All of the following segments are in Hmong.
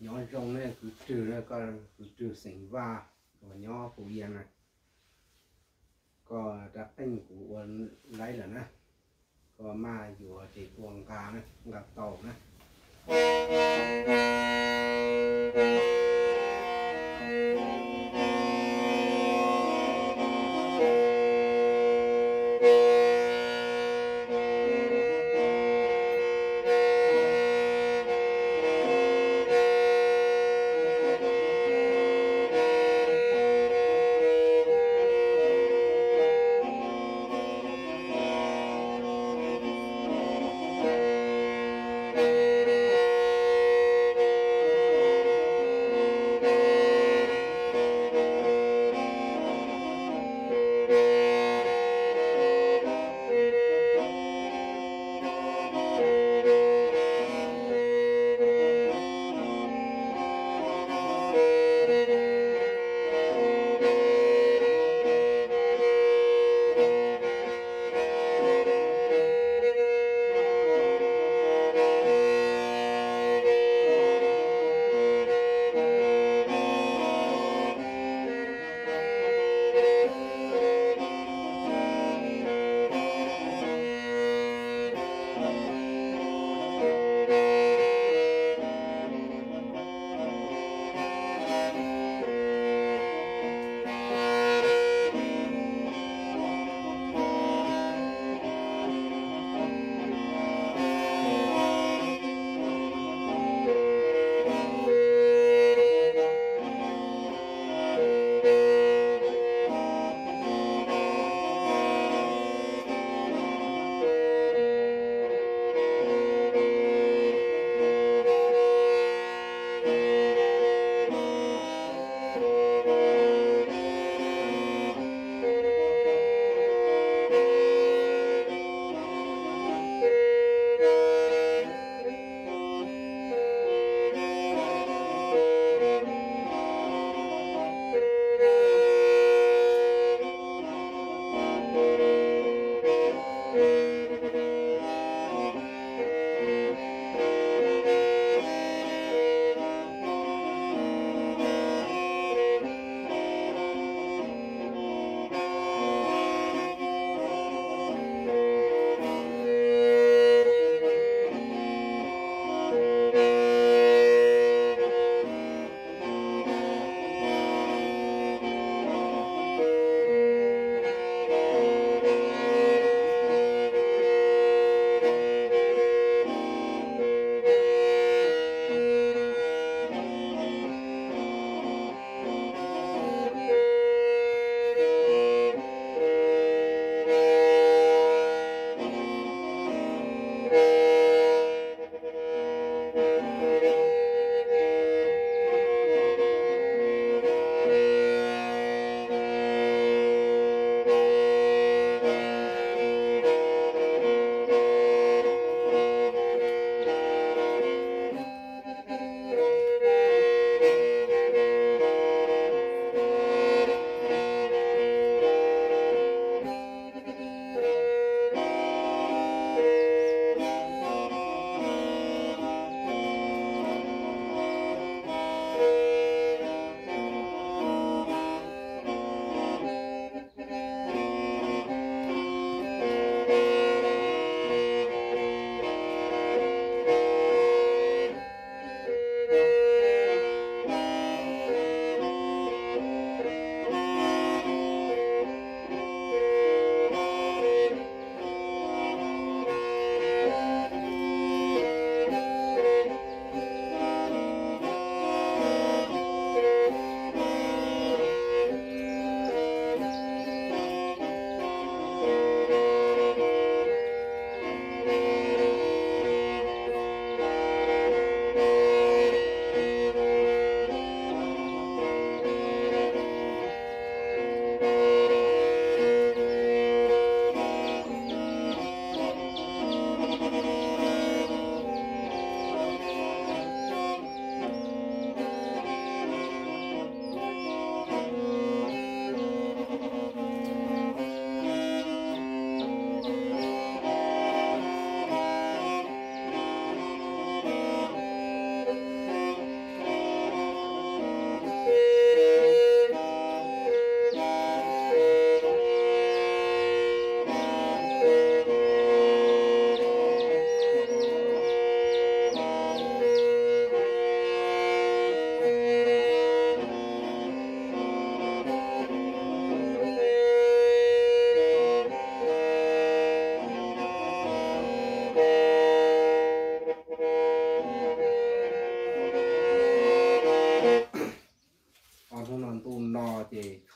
Nyob zoo ne kwv Rwg na, koj kwv Rwg xeem Vaj uas nyob Phú Yên na, koj rab qeej kuv ua laib lawm na, koj maj yuav ces ua nqa na, nqa tau na.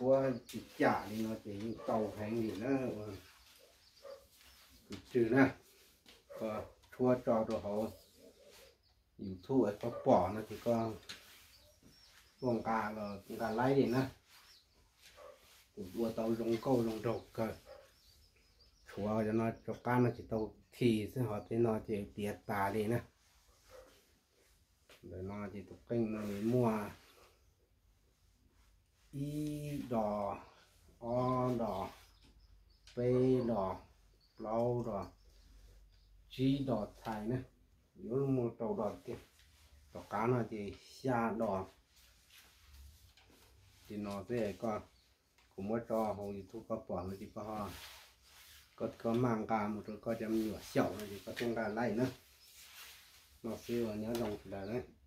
puab tsis cam li no ces yeej tau heev li na. Tus tswv na, koj tshuab tso rau hauv YouTube es koj pom no ces koj tuaj nqa los nqa laib li na. Kuv ua tau zoo nkauj zoo nraug kawg. Tshuav cov no rov qab no ces tau khi xwb, ho tej no ces tiav tas li na. Ntawm no ces tus qeej no muaj ib dos, ob dos, peb dos, plaub dos, tsib dos txhais na. Yuav muaj rau dos tiag. Tom qab no ces xya dos. Ces no xwb koj, kuv muab tso hauv YouTube koj pom no ces koj, koj, koj maj nqa mus rau koj cov me nyuam xyaum no ces koj thiaj nqa laib na. No xwb, nyob zoo sawv daws.